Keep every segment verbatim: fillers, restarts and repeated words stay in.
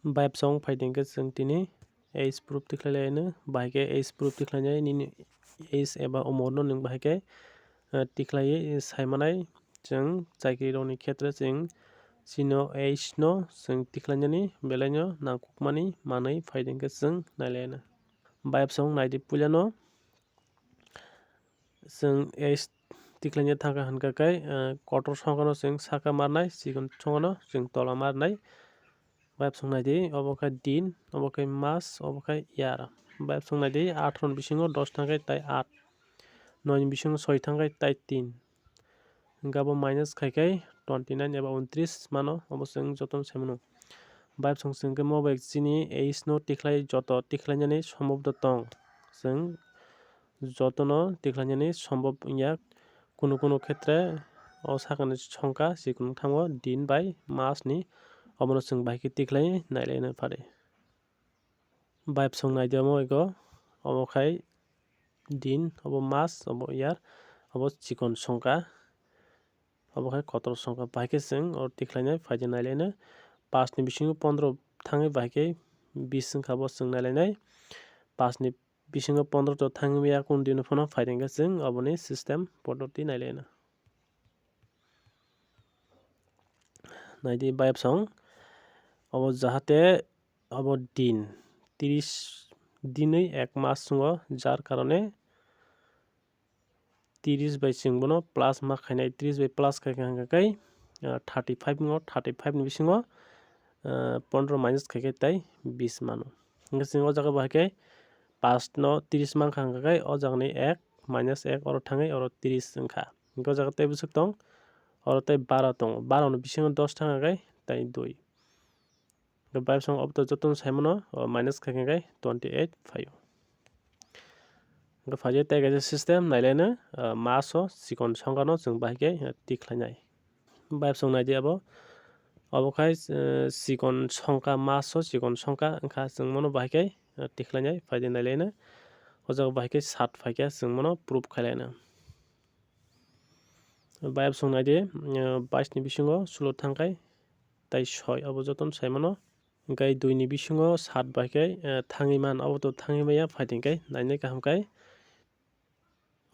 Bayapsong phaidi hwnkhe chwng tini age proof tikhlai laino, bahai khe age proof tikhlainai nini age eba umor no nwng bahai khe, eh, tikhlaiwi saimanai. Chwng chakri rokni khetre chwng chini age no chwng tikhlainani belai no nangkukmani manwi phaidi hwnkhe chwng nailaino. Bayapsong naidi puilano chwng age tikhlaina thangkha hwnkha khe, eh, kotor songkhano chwng saka marnai, chikon songkhano chwng tola marnai. Bayapsong naidi, obo khe din, obo khe mas, obo khe year. Bayapsong naidi, atharo ni bisingo dos thangkhe tai aat, noi ni bisingo soi thangkhe tai tin. Hwnkhe abo minus khai khe twenty nine eba untris mano, obo chwng jotono sai mano. Bayapsong chwng khe mo bai chini age no tikhlai, joto tikhlainani sombobdo tong. Chwng jotono tikhlainani sombob wngya, kunu kunu khetre o sakani songkha chikon thango din bai mas ni, obono chwng bahai khe tikhlai nailaino phari. Bayapsong naidi omo ego, omo khai din, obo mas, obo year, obo chikon songkha, obo khai kotor songkha, bahai khe chwng oro tikhlainai phaidi nailaino. Paanch ni bisingo pondro thangwi bahai khe bis wngkha, bo chwng nailainai. Paanch ni bisingo pondro to thangwi ya kunu dino phano phaidi hwnkhe chwng oboni system poddoti nailaino. Naidi bayapsong, obo jahate obo din, tris dinwi ek mas chwngo, jar karone tris bai chwng bono plus ma khainai, tris bai plus khai kha hwnkha khe, ah, thirty five wngo, thirty five ni bisingo, ah, pondro minus khai khe tai bis mano. Hwnkhe chwng o jaga bo hai khe paanch no tris mankha hwnkha khe o jaga ni ek minus ek oro thangwi oro tris wngkha. Hwnkhe o jaga tei bwswk tong, oro tei baro tongo, baro ni bisingo dos thangkha khe tai dui. Hwnkhe bayapsong obo to jotono sai mano, o minus khai khe twenty eight phaio. Hwnkhe phaidi tei kaisa system nailaino, ah, maso chikon songkhano chwng bahai khe, ah, tikhlainai. Bayapsong naidi abo, obo khai, eh, chikon songkha, maso chikon songkha wngkha chwng mano bahai khe, eh, tikhlainai phaidi nailaino. O jaga bahai khe sat phaikhe chwng mano proof khailaino. Bayapsong naidi, eh, bais ni bisingo sulo thangkhai tai soi, obo jotono sai mano. Hwnkhe dui ni bisingo sat bai khe, eh, thangwi man, obo to thangwi maya, phaidi hwnkhe nainai kaham khai.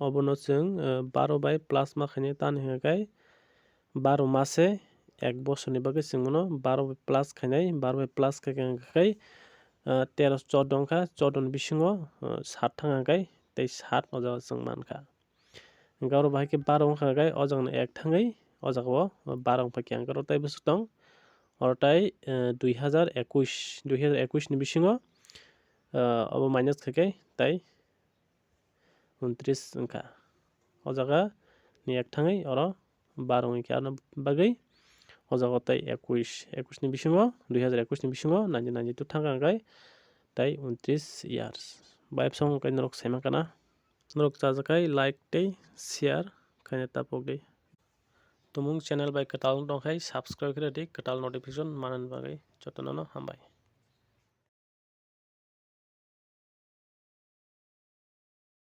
Obono chwng, eh, baro bai plus ma khainai, tamni hwnkhe baro mase ek bosorni bagwi chwng bono baro bai plus khainai, baro bai plus khai khe hwnkhe, eh, tero chordo wngkha, chordo ni bisingo, eh, sat thang hwnkhe tei sat o jaga chwng mankha. Hwnkhe oro bahai khe baro wngkha khe o jagano ek thangwi o jagao baro wngphaikha, hwnkhe oro tai bwswk tong, oro tai, eh, dui hazar ekush, dui hazar ekush ni bisingo, eh, obo minus khaikhe tai untris wngkha. O jaga ni ek thangwi oro baro wngkha, ano bagwi o jaga tai ekush, ekush ni bisingo, dui hazar ekush ni bisingo ninety ninety two thangkha, hwnkhe tai untris years. Bayapsong hwnkhe norok saimankha na. Norok chajakhai like tei share khaina tapokdi. Tumung channel bai kwtal wng tongkhai subscribe khe rwdi kwtal notification manani bagwi. Jotono no hambai.